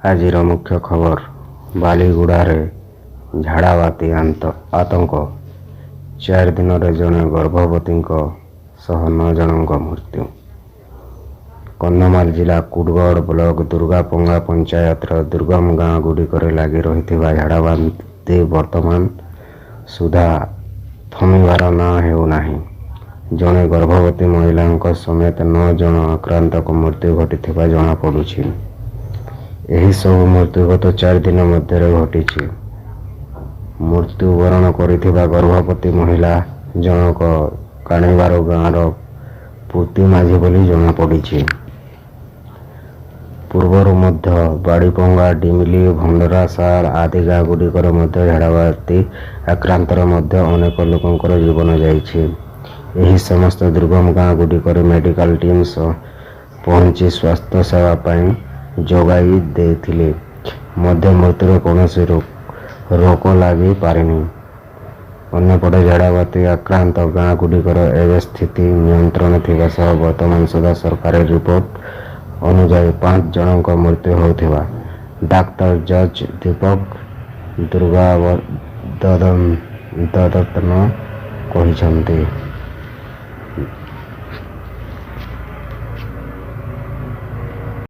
ଆଜିର ମୁଖ୍ୟ ଖବର, ବାଲିଗୁଡ଼ାରେ ଝାଡ଼ାବାନ୍ତି ଆତଙ୍କ। 4 ଦିନରେ ଜଣେ ଗର୍ଭବତୀଙ୍କ ସହ 9 ଜଣଙ୍କ ମୃତ୍ୟୁ। କନ୍ଧମାଳ ଜିଲ୍ଲା କୁଟଗଡ଼ ବ୍ଲକ ଦୁର୍ଗାପଙ୍ଗା ପଞ୍ଚାୟତର ଦୁର୍ଗମ ଗାଁ ଗୁଡ଼ିକରେ ଲାଗି ରହିଥିବା ଝାଡ଼ାବାନ୍ତି ବର୍ତ୍ତମାନ ସୁଦ୍ଧା ଥମିବାର ନାଁ ହେଉନାହିଁ। ଜଣେ ଗର୍ଭବତୀ ମହିଳାଙ୍କ ସମେତ 9 ଜଣ ଆକ୍ରାନ୍ତଙ୍କ ମୃତ୍ୟୁ ଘଟିଥିବା ଜଣାପଡ଼ୁଛି। ଏହିସବୁ ମୃତ୍ୟୁ ଗତ 4 ଦିନ ମଧ୍ୟରେ ଘଟିଛି। ମୃତ୍ୟୁବରଣ କରିଥିବା ଗର୍ଭବତୀ ମହିଳା ଜଣକ କାଣିବାରୁ ଗାଁର ପୂର୍ତ୍ତି ମାଝୀ ବୋଲି ଜଣାପଡ଼ିଛି। ପୂର୍ବରୁ ମଧ୍ୟ ବାଡ଼ିପଙ୍ଗା, ଡିମିଲି, ଭଣ୍ଡରାସାଲ ଆଦି ଗାଁ ଗୁଡ଼ିକରେ ମଧ୍ୟ ଝାଡ଼ାବାନ୍ତି ଆକ୍ରାନ୍ତରେ ମଧ୍ୟ ଅନେକ ଲୋକଙ୍କର ଜୀବନ ଯାଇଛି। ଏହି ସମସ୍ତ ଦୁର୍ଗମ ଗାଁ ଗୁଡ଼ିକରେ ମେଡିକାଲ ଟିମ୍ ପହଞ୍ଚି ସ୍ୱାସ୍ଥ୍ୟ ସେବା ପାଇଁ ଯୋଗାଇ ଦେଇଥିଲେ ମଧ୍ୟ ମୃତ୍ୟୁରେ କୌଣସି ରୋକ ଲାଗି ପାରିନି। ଅନ୍ୟପଟେ ଝାଡ଼ାବାନ୍ତି ଆକ୍ରାନ୍ତ ଗାଁ ଗୁଡ଼ିକର ଏବେ ସ୍ଥିତି ନିୟନ୍ତ୍ରଣ ଥିବା ସହ ବର୍ତ୍ତମାନ ସୁଦ୍ଧା ସରକାରୀ ରିପୋର୍ଟ ଅନୁଯାୟୀ 5 ଜଣଙ୍କ ମୃତ୍ୟୁ ହୋଇଥିବା ଡାକ୍ତର ଜଜ୍ ଦୀପକ ଦୁର୍ଗାଦତ୍ତ କହିଛନ୍ତି।